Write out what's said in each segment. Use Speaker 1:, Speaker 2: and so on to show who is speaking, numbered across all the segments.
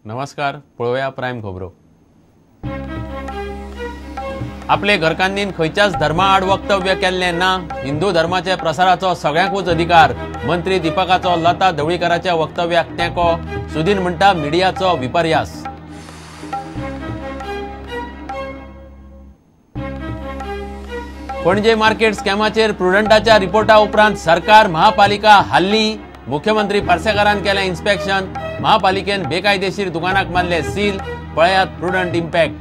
Speaker 1: नमस्कार, पळोवया प्रायम खबरो. आपले घरकान्नीन खंयच्याच धर्मा आड वक्तव्य केल्लें ना. हिंदू धर्माच्या प्रसाराचो सगळ्यांकूच अधिकार. मंत्री दीपकाचो लता ढवळीकाराच्या वक्तव्याक तेंको. सुदीन म्हणटा मिडियाचो विपर्यास. पणजे मार्केट स्कॅमाचेर प्रुडंटाच्या रिपोर्टा उपरांत सरकार महापालिका हल्ली. मुख्यमंत्री पार्सेकारान केलें इन्स्पेक्शन. महापालिकेन बेकायदेशीर दुकानाक मारले सील. पळयात प्रुडंट इम्पॅक्ट.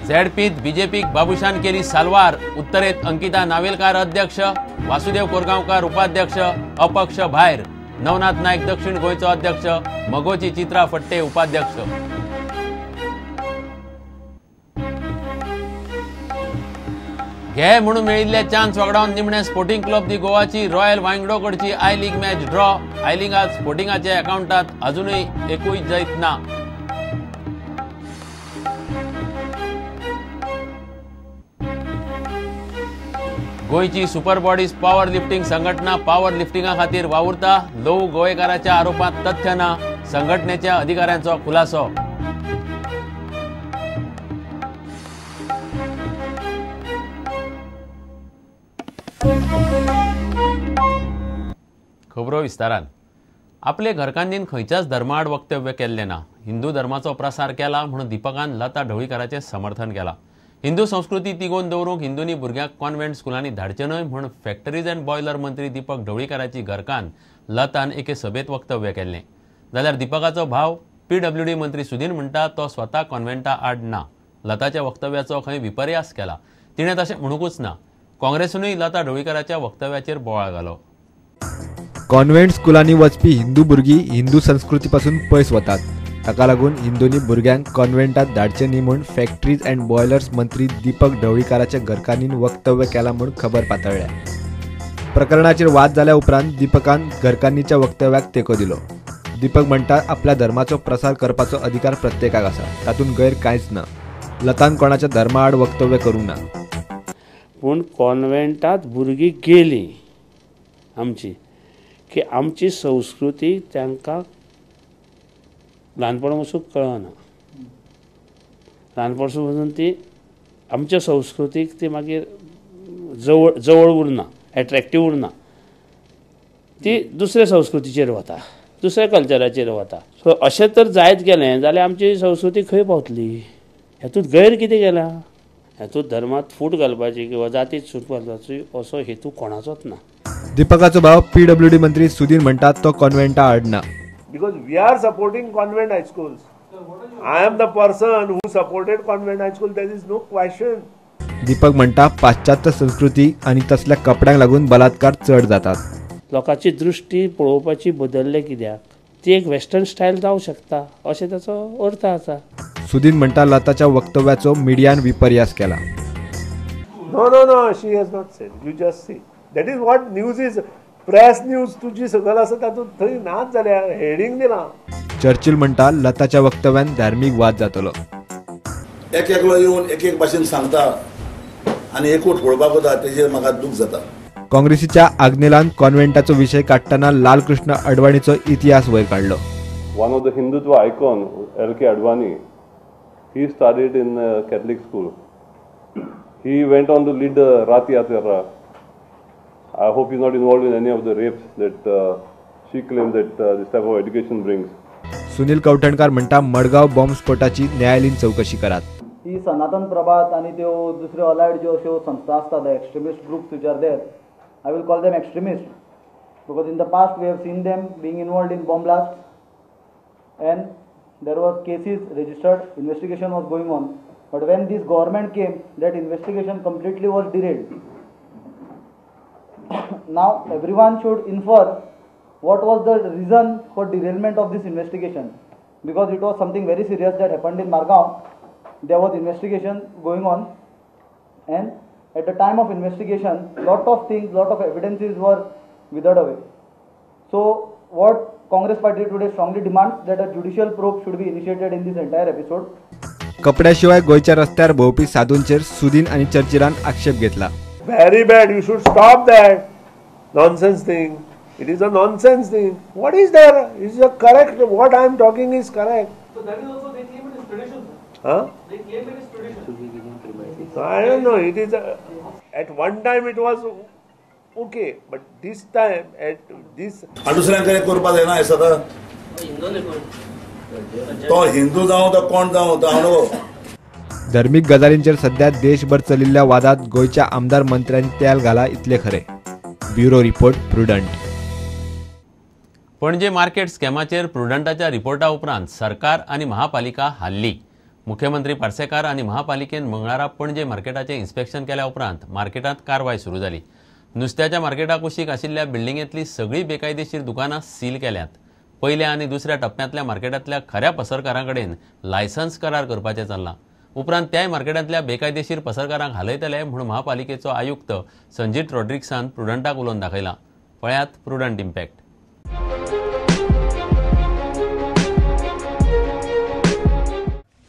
Speaker 1: झेडपीत बीजेपीक बाबूशान केली सालवार. उत्तरेत अंकिता नावेलकार अध्यक्ष, वासुदेव कोरगांवकार उपाध्यक्ष, अपक्ष भायर. नवनाथ नायक दक्षिण गोंयचो अध्यक्ष, मगोची चित्रा फट्टे उपाध्यक्ष. घे म्हणून मेळिल्ले चान्स वगडावन निमणे स्पोर्टिंग क्लब दी गोवाची रॉयल वांगडो कडची I league match draw. I लिगांत स्पोर्टिंगाच्या अकाउंटात अजुनूय एकूय जैत ना. गोंयची सुपर बॉडीज पॉवर लिफ्टिंग संघटना पॉवर लिफ्टिंगा खातीर वावुरता. लहू गोवेकाराच्या आरोपांत तथ्य ना. संघटनेच्या अधिकाऱ्यांचो खुलासो. खबरो विस्तारान. आपले घरकान्नीन खंयच्याच धर्माआड वक्तव्य केल्लें ना. हिंदू धर्माचो प्रसार केला म्हणून दीपकान लता ढवळीकाराचें समर्थन केलां. हिंदू संस्कृती तिगोवन दवरूंक हिंदूंनी भुरग्यांक कॉन्व्हेंट स्कुलांनी धाडचें न्हय म्हूण फॅक्टरीज अँड बॉयलर मंत्री दीपक ढवळीकाराची घरकान्न लतान एके सभेंत वक्तव्य केल्लें. जाल्यार दीपकाचो भाव पीडब्ल्यूडी मंत्री सुदीन म्हणटा तो स्वता कॉन्व्हेंटा आड ना. लताच्या वक्तव्याचो खंय विपर्यास केला. तिणें तशें म्हणूंकूच ना. काँग्रेसीनूय लता ढवळीकाराच्या वक्तव्याचेर बोवाळ घालो.
Speaker 2: कॉन्व्हेंट स्कुलांनी वचपी हिंदू भुरगीं हिंदू संस्कृती पासून पयस वतात. ताका लागून हिंदूंनी भुरग्यांक कॉन्व्हेंटात धाडचें न्ही म्हूण फॅक्टरीज अँड बॉयलर्स मंत्री दीपक ढवळीकाराच्या घरकान्नीन वक्तव्य केलां म्हूण खबर पातळ्ळ्या. प्रकरणाचेर वाद जाल्या उपरांत दीपकान घरकान्नीच्या वक्तव्याक तेंको दिलो. दीपक म्हणटा आपल्या धर्माचो प्रसार करपाचो अधिकार प्रत्येकाक आसा, तातूंत गैर कांयच ना. लतान कोणाच्या धर्मा आड वक्तव्य करूंक ना.
Speaker 3: पूण कॉन्व्हेंटात भुरगीं गेलीं आमची की आमची संस्कृती तांकां ल्हानपणा पसून कळना. ल्हानपणा पसून ती आमच्या संस्कृतीक ती मागीर जवळ जवळ उरना, एट्रेक्टीव उरना. ती दुसऱ्या संस्कृतीचेर वता, दुसऱ्या कल्चराचेर वता. सो अशें तर जायत गेलें जाल्यार आमची संस्कृती खंय पावतली? हेतूंत गैर कितें केलां? हेतूंत धर्मांत फूट घालपाची किंवा जातीत फूट घालपाची असो हेतू कोणाचोच ना.
Speaker 2: दीपकाचो भाव पीडब्ल्यूडी मंत्री सुदीन म्हणटा तो कॉन्व्हेंटा आड ना.
Speaker 4: Because we are supporting convent high schools. I am the person who supported convent high school. There is no question.
Speaker 2: Deepak म्हणटा पाश्चात्य संस्कृती आनी तसल्या कपड्यांक लागून बलात्कार चड जातात.
Speaker 3: लोकांची दृष्टी पळोवपाची बदलले कित्याक? ती एक वेस्टर्न स्टायल जावं शकता अशें ताचो अर्थ आसा.
Speaker 2: सुदीन म्हणटा लताच्या वक्तव्याचो मिडियान विपर्यास केला.
Speaker 4: No no no, she has not said. You just see. That is what news is. Press news तुजी सगळं आसा तातूंत थंय नाच जाल्या हेडींग दिलां.
Speaker 2: चर्चिल म्हणटा लताच्या वक्तव्यान धार्मीक वाद जातलो.
Speaker 5: एक एकलो येवन एक एक भाशेन सांगता आनी एकूट फोडपाक वता, तेजेर म्हाका दूख जाता.
Speaker 2: काँग्रेसीच्या आग्नेलान कॉन्व्हेंटाचो विशय काडटना लालकृष्ण अडवाणीचो इतिहास वयर काडलो.
Speaker 6: One of the Hindutva icon L K Advani, he studied in Catholic school. He went on to lead the Rath Yatra. I hope he's not involved in any of the rapes that she claims that this type of education brings.
Speaker 2: Sunil Kavthankar म्हणटा Madgaon bomb स्फोटाची न्यायालयीन चौकशी करात.
Speaker 7: ही सनातन प्रभात आनी त्यो दुसऱ्यो allied ज्यो अश्यो संस्था आसता, the extremist groups which are there, I will call them extremist because in the past we have seen them being involved in bomb blast and there was cases registered, investigation was going on. But when this government came, that investigation completely was derailed. Now everyone should infer what was the reason for derailment of this investigation, because it was something very serious that happened in Margao. There was investigation going on, and at the time of investigation, lot of things, lot of evidences were withered away. So what Congress party today strongly demands that a judicial probe should be initiated in this entire episode.
Speaker 2: कपड्याशिवाय गोंयच्या रस्त्यार भोंवपी साधूंचेर सुदीन आनी चर्चिलान आक्षेप घेतला.
Speaker 4: Very bad. You should stop that. Nonsense thing. It is a nonsense thing. What is there? Is a correct. What I am talking is correct.
Speaker 8: So that is also they claim it is tradition.
Speaker 4: Huh?
Speaker 8: They claim it is tradition.
Speaker 4: So I don't know. It is at one time it was okay, but this time at this.
Speaker 5: दुसऱ्यांक करपाक जायना हें सदां. तो हिंदू जावं तो कोण जावं तो हांव नको.
Speaker 2: धर्मीक गजालींचेर सध्या देशभर चलिल्ल्या वादात गोंयच्या आमदार मंत्र्यांनी तेल घाला इतलें खरें. Bureau report, Prudent.
Speaker 1: Panaji market स्कॅमाचेर प्रुडंटाच्या रिपोर्टा उपरांत सरकार आनी महापालिका हाल्ली. मुख्यमंत्री पार्सेकार आनी महापालिकेन मंगळारा पणजे मार्केटाचें इन्स्पेक्शन केल्या उपरांत मार्केटांत कारवाय सुरू जाली. नुस्त्याच्या मार्केटा कुशीक आशिल्ल्या बिल्डिंगेंतली सगळीं बेकायदेशीर दुकानां सील केल्यात. पयल्या आनी दुसऱ्या टप्प्यांतल्या मार्केटांतल्या खऱ्या पसरकारां कडेन लायसन्स करार करपाचें चल्लां. उपरांत त्याय मार्केटांतल्या बेकायदेशीर पसरकारांक हालयतले म्हूण महापालिकेचो आयुक्त संजीत रॉड्रिक्सान प्रुडंटाक उलोवन दाखयलां. पळयात प्रुडंट इम्पॅक्ट.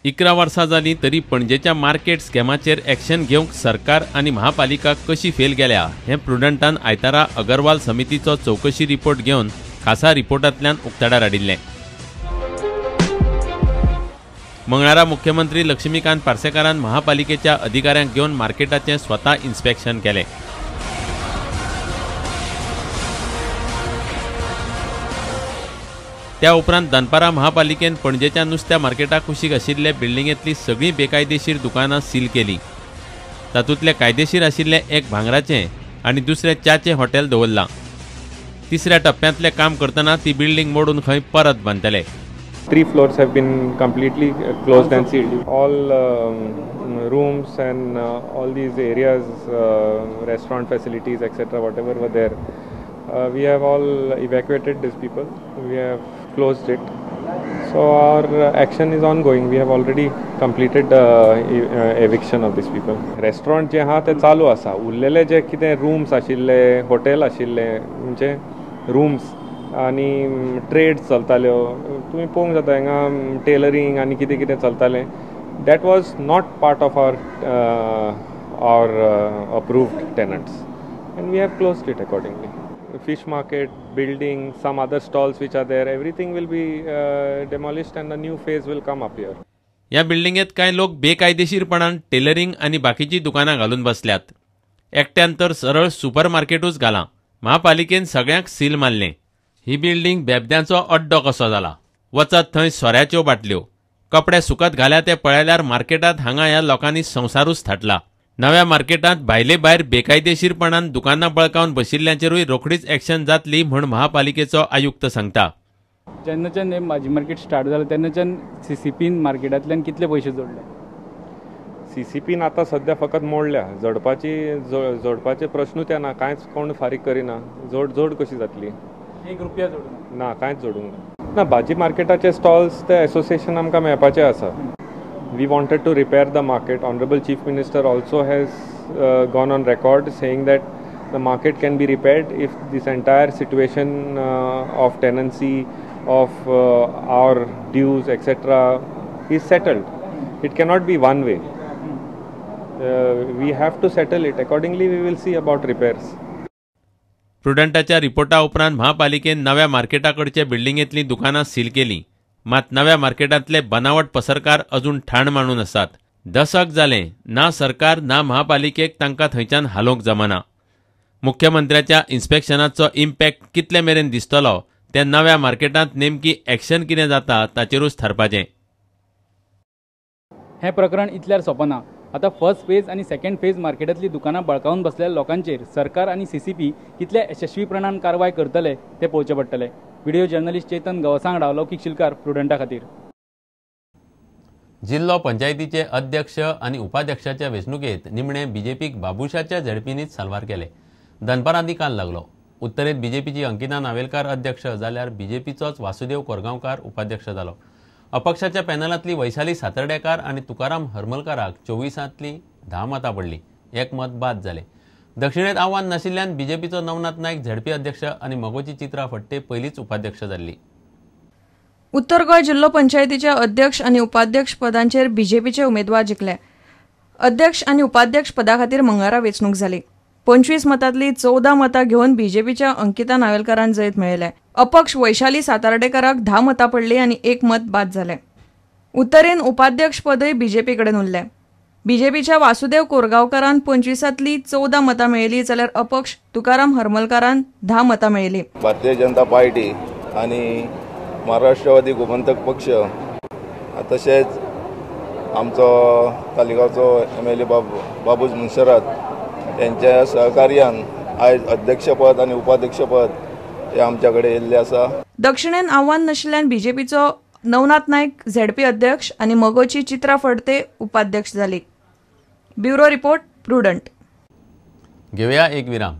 Speaker 1: 11 वर्सां जालीं तरी पणजेच्या मार्केट स्कॅमाचेर एक्शन घेवंक सरकार आनी महापालिका कशी फेल गेल्या हें प्रुडंटान आयतारा अगरवाल समितीचो चवकशी रिपोर्ट घेवन खासा रिपोर्टांतल्यान उक्ताडार हाडिल्लें. मंगळारा मुख्यमंत्री लक्ष्मीकांत पार्सेकारान महापालिकेच्या अधिकाऱ्यांक घेवन मार्केटाचें स्वता इन्स्पेक्शन केलें. त्या उपरांत दनपारा महापालिकेन पणजेच्या नुस्त्या मार्केटा कुशीक आशिल्ले बिल्डिंगेंतली सगळीं बेकायदेशीर दुकानां सील केलीं. तातूंतलें कायदेशीर आशिल्लें एक भांगराचें आनी दुसरें च्याचें हॉटेल दवरलां. तिसऱ्या टप्प्यांतलें काम करतना ती बिल्डिंग मोडून खंय परत बांदतले.
Speaker 9: 3 floors have been completely closed and sealed. All rooms and all these areas, restaurant facilities, etc., whatever were there, we have all evacuated these people. We have closed it. So our action is ongoing. We have already completed the eviction of these people. Restaurant जे आहा ते चालू आसा. उरलेले जे कितें rooms आशिल्ले, hotel आशिल्ले, म्हणजे rooms आनी ट्रेड चलताल्यो, तुमी पळोवंक जाता हांगा टेलरींग आनी कितें कितें चलतालें. That was not part of our approved tenants and we have closed it accordingly. Fish market, building, some other stalls which are there, everything will be demolished and a new phase will come up here.
Speaker 1: ह्या बिल्डिंगेंत कांय लोक बेकायदेशीरपणान tailoring आनी बाकीचीं दुकानां घालून बसल्यात. एकट्यान तर सरळ सुपर मार्केटूच घालां. महापालिकेन सगळ्यांक सील मारलें. ही बिल्डिंग बेबद्यांचो अड्डो कसो जाला. वचत थंय सोऱ्याच्यो बाटल्यो, कपडे सुकत घाल्या ते पळयल्यार मार्केटांत हांगा ह्या लोकांनी संवसारूच थाटला. नव्या मार्केटांत भायले भायर बेकायदेशीरपणान दुकानां बळकावन बशिल्ल्यांचेरूय रोखडीच एक्शन जातली म्हूण महापालिकेचो आयुक्त सांगता.
Speaker 8: जेन्नाच्यान हें भाजी मार्केट स्टार्ट जालें तेन्नाच्यान सीसीपीन मार्केटांतल्यान कितले पयशे जोडले?
Speaker 9: सीसीपीन आतां सद्या फकत मोडल्या. जोडपाचे प्रश्नूच येना. कांयच कोण फारीक करिना. जोड जोड कशी जातली?
Speaker 8: एक रुपया जोडूंक
Speaker 9: ना, कांयच जोडूंक ना. ना, भाजी मार्केटाचे स्टॉल्स ते एसोसिएशन आमकां मेळपाचे आसा. We wanted to repair the market. Honorable Chief Minister also has gone on record saying that the market can be repaired if this entire situation of tenancy, of our dues, etc. is settled. It cannot be one way. We have to settle it. Accordingly, we will see about repairs.
Speaker 1: प्रुडंटाच्या रिपोर्टा उपरांत महापालिकेन नव्या मार्केटाकडचे बिल्डिंगेंतली दुकानां seal केली. मात नव्या मार्केटांतले बनावट पसरकार अजून ठाण मांडून आसात. दसक जालें ना सरकार ना महापालिकेक तांकां थंयच्यान हालोवंक जमना. मुख्यमंत्र्याच्या इन्स्पेक्शनाचो इम्पॅक्ट कितले मेरेन दिसतलो तें नव्या मार्केटांत नेमकी एक्शन कितें जाता ताचेरूच थारपाचें.
Speaker 8: हें प्रकरण इतल्यार सोंपना. आतां फर्स्ट फेज आनी सेकंड फेज मार्केटांतली दुकानां बळकावन बसलेल्या लोकांचेर सरकार आनी सीसीपी कितल्या यशस्वीपणान कारवाय करतले तें पळोवचें पडटलें. व्हिडिओ जर्नलिस्ट चेतन गवसांगडा, लौकीक शिलकार, प्रुडंटा खातीर.
Speaker 1: जिल्लो पंचायतीचे अध्यक्ष आनी उपाध्यक्षाच्या वेंचणुकेंत निमणे बीजेपीक बाबुशाच्या झेडपीनीच साल्वार केले. दनपारां निकाल लागलो. उत्तरेंत बीजेपीची अंकिता नावेलकार अध्यक्ष जाल्यार बीजेपीचोच वासुदेव कोरगांवकार उपाध्यक्ष जालो. अपक्षाच्या पॅनलांतली वैशाली सातर्डेकार आनी तुकाराम हरमलकाराक 24ांतली 10 मतां पडलीं. एक मत बाद जालें. दक्षिणेत आव्हान नाशिल्ल्यान बीजेपीचो नवनाथ नायक झेडपी अध्यक्ष आनी मगोची चित्रा फट्टे पयलींच उपाध्यक्ष जाल्ली.
Speaker 10: उत्तर गोंय जिल्लो पंचायतीच्या अध्यक्ष आनी उपाध्यक्ष पदांचेर बीजेपीचे उमेदवार जिखले. अध्यक्ष आनी उपाध्यक्ष पदा खातीर मंगळारा वेंचणूक जाली. 25 मतांतली 14 मतां घेवन बीजेपीच्या अंकिता नावेलकारान जैत मेळयलें. अपक्ष वैशाली सातार्डेकाराक 10 मतां पडली आनी 1 मत बाद जालें. उत्तरेन उपाध्यक्ष पदय बीजेपी कडेन उरलें. बीजेपीच्या वासुदेव कोरगांवकारान 25तांतली 14 मतां मेळयली जाल्यार अपक्ष तुकाराम हरमलकारान 10 मतां मेळयली.
Speaker 11: भारतीय जनता पार्टी आनी महाराष्ट्रवादी गोमंतक पक्ष तशेंच आमचो तालिगांवचो MLA बाबूज मुनसरात यांच्या सहकार्यान आयज अध्यक्षपद आनी उपाध्यक्षपद हे आमच्या कडेन येयल्लें आसा.
Speaker 10: दक्षिणेन आव्हान नाशिल्ल्यान बीजेपीचो नवनाथ नायक झेडपी अध्यक्ष आनी मगोची चित्रा फडते उपाध्यक्ष जाली. Bureau report, Prudent.
Speaker 1: घेवया एक विराम.